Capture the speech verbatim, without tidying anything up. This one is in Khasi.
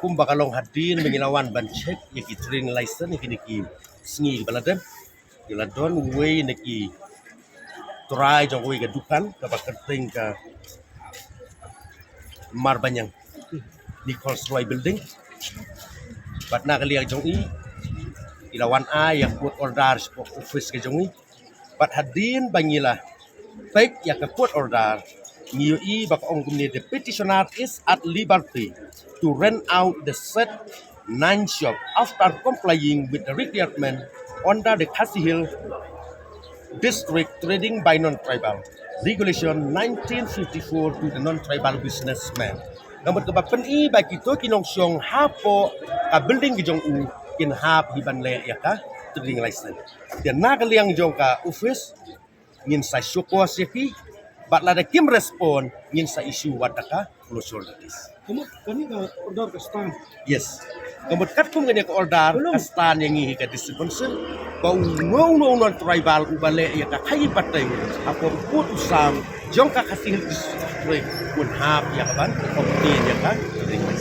Kumba ka long hadien ba ngi la wan ban check ïa ki trading license ïa kine ki sngi ba la dep, ngi la don uwei na ki trai jong uwei ka dukan kaba kyrteng ka Marbaniang Nichols Roy Building. Bad na ka liang jong i, i la wan ai ïa court order sha office ka jong i. Bad hadien ba ngi la peit ïa ka court order, ngi ïohi ba ka ong kumne: "The petitioner is at liberty to rent out the said nine shop after complying with the requirement under the Khasi Hills District Trading by Non-Tribal Regulation nineteen fifty-four to the non-tribal businessmen." Ka mut kaba pyni ba kito ki nongshong hapoh ka building ki jong u kin hap hi ban leh ïa ka trading license. Te na ka liang jong ka office ngin sa show cause ïa ki, bad lada kim respond ngin sa issue wat da ka closure notice. Ka mut kane ka order ka stand? Yes. Ka mut katkum kane ka order ka stand ïa ngi hi ka District Council ba uno uno u non-tribal uba leh ïa ka khaii pateng hapoh u pud u sam jong ka Khasi Hills District un hap ïa ka ban obtain ïa ka trading license.